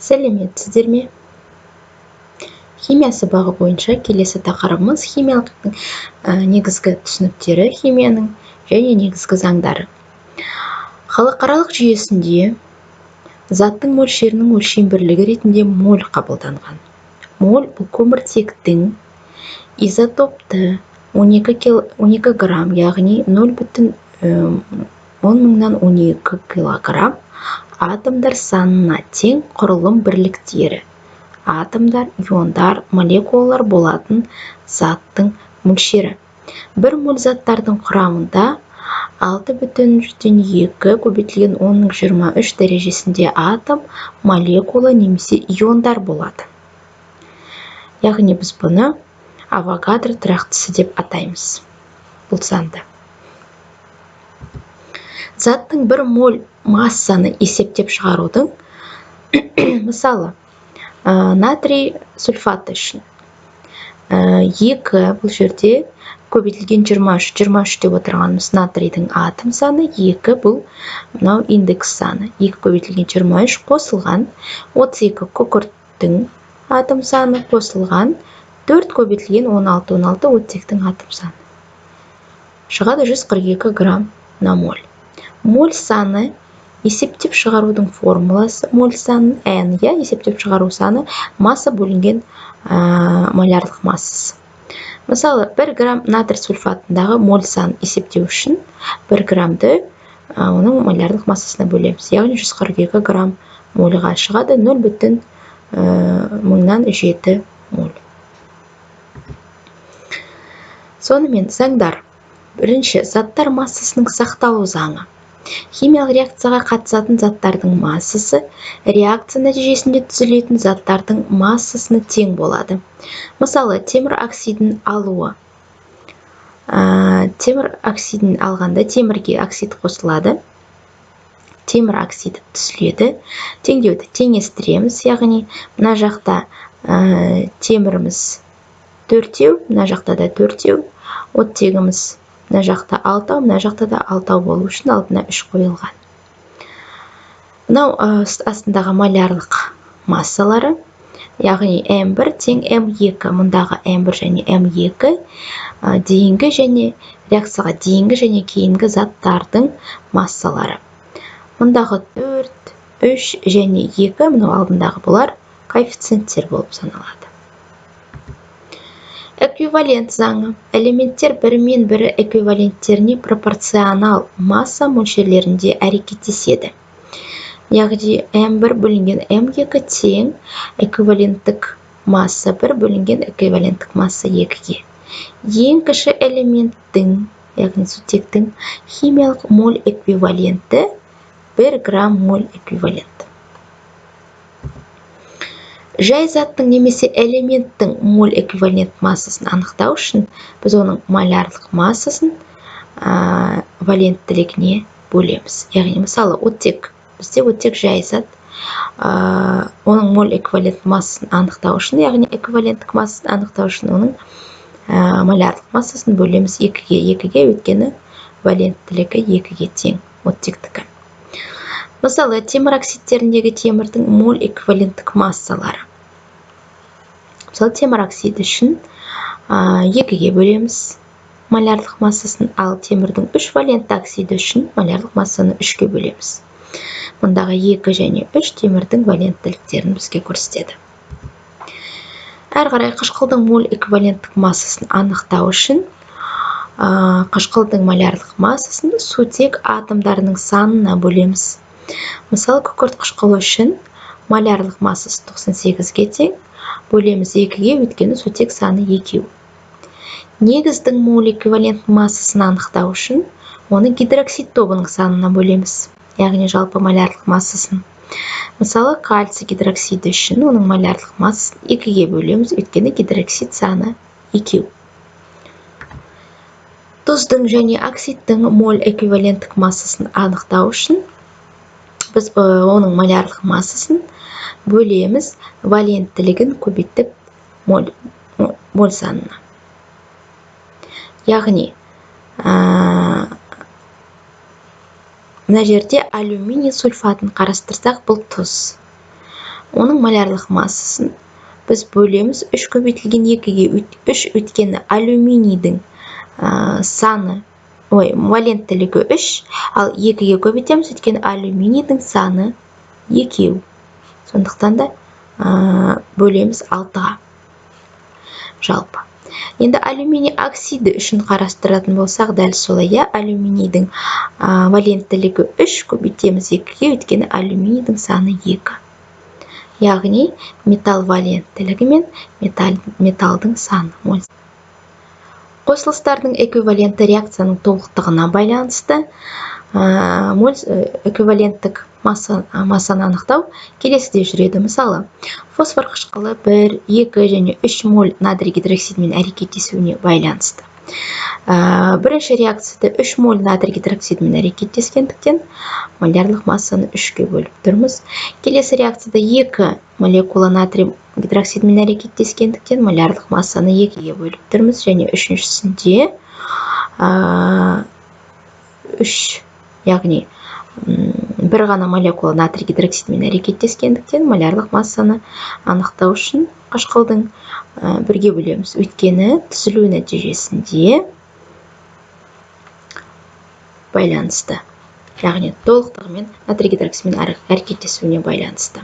Сәлеметсіздер ме? Химия сабағы бойынша келесі тақырыбымыз химиялық негізгі түсініктері, химияның және негізгі заңдары. Халықаралық жүйесінде заттың мөлшерінің өлшем бірлігі ретінде моль қабылданған. Моль бұл көміртектің изотопты 12 грамм, яғни 0,1012 килограмм атомдар санына тең құрылым бірліктері атомдар, иондар, молекулалар болатын заттың мөлшері. Бір моль заттардың құрамында 6,2 көбейтілген 10-23 дәрежесінде атом, молекула немесе иондар болады. Яғни біз бұны Авогадро тұрақтысы деп атаймыз. Бұл санды. Заттың бір моль массаны есептеп шығарудың мысалы, натрий сульфаты үшін 2 бұл жерде көбейтілген 23. 23 деп отырғанымыз натрийдің атом саны, 2 бұл мынау индекс саны. 2 көбейтілген 23 қосылған 32 күкірттің атом саны қосылған 4 көбейтілген 16, 16 оттектің атом саны. Шығады 142 грамм на моль. Моль саны есептеп шығарудың формуласы моль санын n, иә, есептеп шығару саны масса бөлінген молярлық массасы. Мысалы, 1 грамм натрий сульфатындағы моль санын есептеу үшін 1 граммды оның молярлық массасына бөлеміз. Яғни 142 грамм мольға шығады 0,007 моль. Сонымен заңдар. Бірінші, заттар массасының сақталу заңы. Химиялық реакцияға қатысатын заттардың массасы реакция нәтижесінде түзілетін заттардың массасына тең болады. Мысалы, темір оксидін алуы. Темір оксидін алғанда темірге оксид қосылады. Темір оксиді түзіледі. Теңдеуді теңестіреміз, яғни мына жақта теміріміз төртеу, мына жақта да төртеу, оттегіміз мына жақта алтау, мына жақта да алтау болу үшін алдына 3 қойылған. Мынау астындағы молярлық массалары, яғни М1 тең М2. Мұндағы М1 және М2 дейінгі және реакцияға дейінгі және кейінгі заттардың массалары. Мұндағы 4, 3 және 2 мынау алдындағы бұлар коэффициенттер болып саналады. Эквивалент заңы. Элементтер бірімен бірі эквиваленттеріне пропорционал масса мөлшерлерінде әрекеттеседі. Яғни М1 бөлінген М2 тең эквиваленттік масса 1 бөлінген эквиваленттік масса 2-ге. Ең кіші элементтің, яғни сутектің химиялық моль эквиваленті 1 грамм моль эквивалент. Жай заттың немесе элементтің моль эквивалент массасын анықтау үшін біз оның молярлық массасын валенттілігіне бөлеміз. Яғни мысалы оттек, бізде оттек жай зат, оның моль эквивалент массасын анықтау үшін, яғни эквиваленттік массасын анықтау үшін оның молярлық массасын бөлеміз 2-ге, 2-ге, өйткені валенттілігі 2-ге тең оттектікі. Мысалы, темір оксидтеріндегі темірдің моль эквиваленттік массалары. Мысалы, темір оксиді үшін 2-ге бөлеміз молярлық массасын, ал темірдің 3 валентті оксиді үшін молярлық массаны 3-ке бөлеміз. Мұндағы 2 және 3 темірдің валенттіліктерін бізге көрсетеді. Әрі қарай қышқылдың моль эквиваленттік массасын анықтау үшін қышқылдың молярлық массасын сутек атомдарының санына бөлеміз. Мысалы, күкірт қышқылы үшін молярлық массасы 98-ге тең, бөлеміз 2-ге, өйткені сутек саны 2. Негіздің моль эквивалент массасын анықтау үшін оны гидроксид тобының санына бөлеміз, яғни жалпы молярлық массасын. Мысалы, кальций гидроксиді үшін оның молярлық массасын 2-ге бөлеміз, өйткені гидроксид саны 2. Тұздың және оксидтің моль эквиваленттік массасын анықтау үшін біз оның молярлық массасын бөлеміз валенттілігін көбейтіп моль санына. Яғни мына жерде алюминий сульфатын қарастырсақ, бұл тұз. Оның молярлық массасын біз бөлеміз 3 көбейтілген 2-ге. 3, өйткені алюминийдің саны, ой, валенттілігі 3, ал 2-ге көбейтеміз, өйткені алюминийдің саны 2. Сондықтан да бөлеміз 6-ға. Жалпы. Енді алюминий оксиді үшін қарастыратын болсақ, дәл солай, иә, алюминийдің валенттілігі 3, көбейтеміз 2-ге, өйткені алюминийдің саны 2. Яғни металл валенттілігі мен металдың саны. Қосылыстардың эквиваленті реакцияның толықтығына байланысты. Моль эквиваленттік массаны анықтау келесідей жүреді. Мысалы, фосфор қышқылы 1, 2 және 3 моль натрий гидроксидімен әрекеттесуіне байланысты. Бірінші реакцияда 3 моль натрий гидроксидімен әрекеттескендіктен, молярлық массаны 3-ке бөліп тұрмыз. Келесі реакцияда 2 молекула натрий гидроксидімен әрекеттескендіктен, молярлық массаны 2-ге бөліп тұрмыз. Және үшіншісінде 3, яғни бір ғана молекула натрий гидроксидімен әрекеттескендіктен, молярлық массаны анықтау үшін қышқылдың бірге бөлеміз. Өйткені түзілу нәтижесінде байланысты, яғни толықтығымен натрий гидроксидімен әрекеттесуіне байланысты.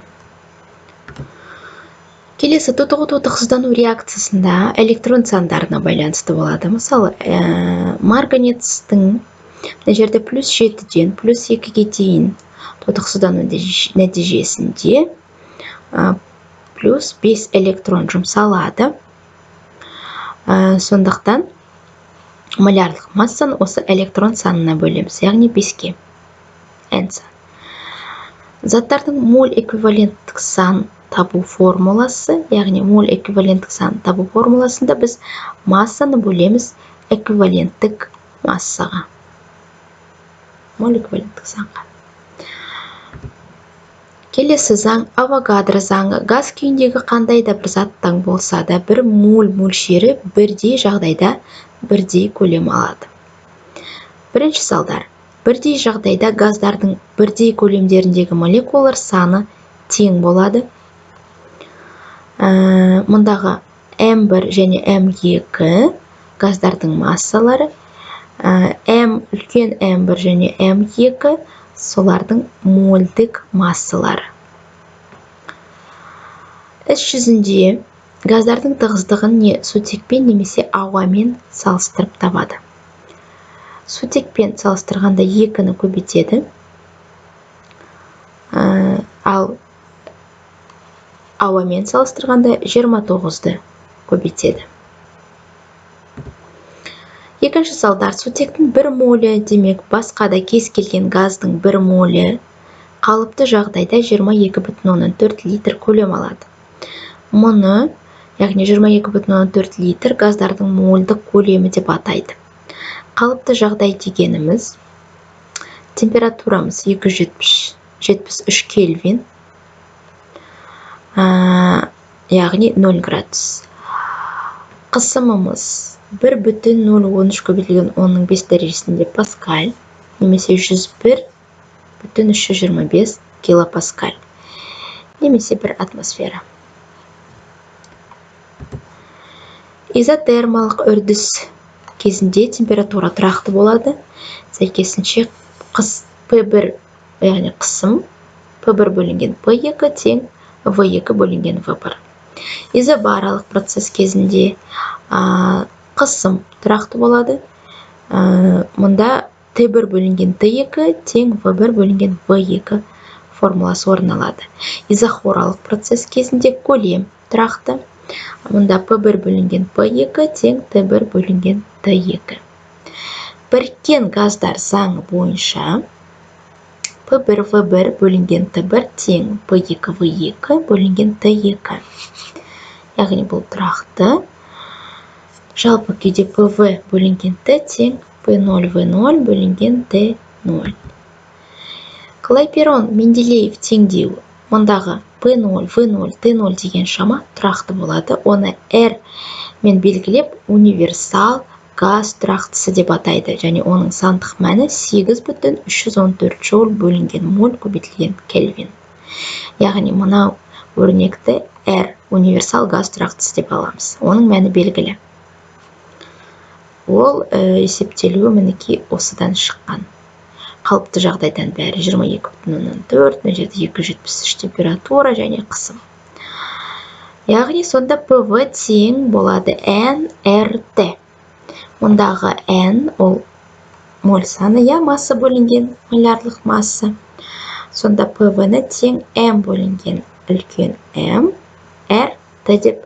Келесі тотығу тотықсыздану реакциясында электрон сандарына байланысты болады. Мысалы, марганецтің мына жерде плюс 7-ден плюс 2-ге дейін тотықсыздану нәтижесінде плюс 5 электрон жұмсалады. Сондықтан молярлық массаны осы электрон санына бөлеміз, яғни 5-ке. N сан. Заттардың моль эквиваленттік сан табу формуласы, яғни моль эквиваленттік сан табу формуласында біз массаны бөлеміз эквиваленттік массаға. Моль эквиваленттік санға. Келесі заң Авогадро заңы. Газ күйіндегі қандай да бір заттың болса да бір моль мөлшері бірдей жағдайда бірдей көлем алады. Бірінші салдар. Бірдей жағдайда газдардың бірдей көлемдеріндегі молекулалар саны тең болады. Мұндағы М1 және М2 газдардың массалары, М үлкен М1 және М2 солардың мольдік массалары. Іс жүзінде газдардың тығыздығын не сутекпен немесе ауамен салыстырып табады. Сутекпен салыстырғанда 2-ні көбейтеді, ал ауамен салыстырғанда 29-ды көбейтеді. Екінші салдар. Сутектің бір молі, демек басқа да кез келген газдың бір молі қалыпты жағдайда 22,4 литр көлем алады. Мұны, яғни 22,4 литр, газдардың мольдық көлемі деп атайды. Қалыпты жағдай дегеніміз температурамыз 273 кельвин, яғни 0 градус. Қысымымыз 1,013 көбейтілген 10-ның 5 дәрежесінде паскаль немесе 101,325 килопаскаль немесе 1 атмосфера. Изотермалық үрдіс кезінде температура тұрақты болады. Сәйкесінше P1, яғни қысым P1 бөлінген P2 тең V2 бөлінген V1. Изобаралық процесс кезінде қысым тұрақты болады. Мұнда Т1 бөлінген Т2 тең В1 бөлінген В2 формуласы орын алады. Изохоралық процесс кезінде көлем тұрақты. Мұнда П1 бөлінген П2 тең Т1 бөлінген Т2. Біріккен газдар заңы бойынша П1 В1 бөлінген Т1 тең П2 В2 бөлінген Т2. Яғни бұл тұрақты. Жалпы күйде ПВ бөлінген Т тең П0 В0 бөлінген Т0. Клайперон Менделеев теңдеуі. Мұндағы П0, В0, Т0 деген шама тұрақты болады. Оны R мен белгілеп универсал газ тұрақтысы деп атайды. Және оның сандық мәні 8,314 джоуль бөлінген моль көбейтілген кельвин. Яғни мынау Өрнекті R универсал газ тұрақтысы деп аламыз. Оның мәні белгілі. Ол есептелуі мінекей осыдан шыққан. Қалыпты жағдайдан бәрі 22,4, мына жерде 273 температура және қысым. Яғни сонда ПВ тең болады НРТ. Мұндағы N ол моль саны, я масса бөлінген молярлық масса. Сонда ПВ-ны тең М бөлінген үлкен М, Р, Т деп.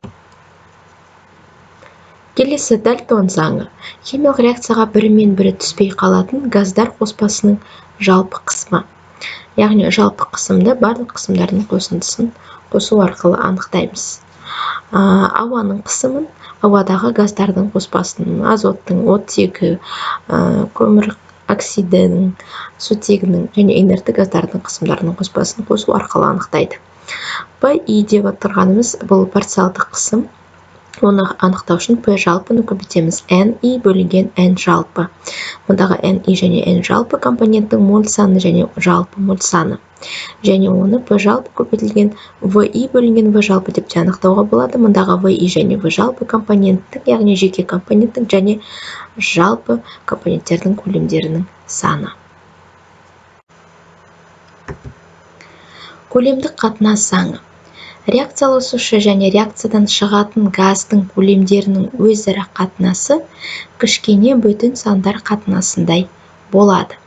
Келесі Дальтон заңы. Химиялық реакцияға бірімен бірі түспей қалатын газдар қоспасының жалпы қысымы. Яғни жалпы қысымды барлық қысымдардың қосындысын қосу арқылы анықтаймыз. Ауаның қысымын, ауадағы газдардың қоспасының, азоттың, оттегі, көмір оксидінің, сутегінің және инертті газдардың қысымдарының қоспасын қосу арқылы анықтайды. Пи деп отырғанымыз бұл парциалдық қысым. Оны анықтау үшін P жалпыны көбейтеміз. Ни бөлінген N жалпы. Мұндағы Ни және N жалпы компоненттің моль саны және жалпы моль саны. Және оны P жалпы көбейтілген Ви бөлінген В жалпы деп те анықтауға болады. Мұндағы Ви және В жалпы компоненттің, яғни жеке компоненттің және жалпы компоненттердің көлемдерінің саны. Көлемдік қатынас заңы. Реакцияласушы және реакциядан шығатын газдың көлемдерінің өзара қатынасы кішкене бүтін сандар қатынасындай болады.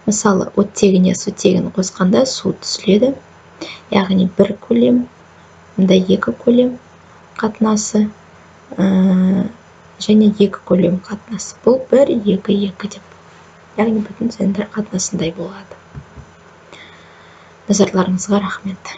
Мысалы, оттегіне сутегін қосқанда су түзіледі, яғни бір көлем, мында екі көлем қатынасы және екі көлем қатынасы. Бұл 1, 2, 2 деп, яғни бүтін сандар қатынасындай болады. Назарларыңызға рахмет.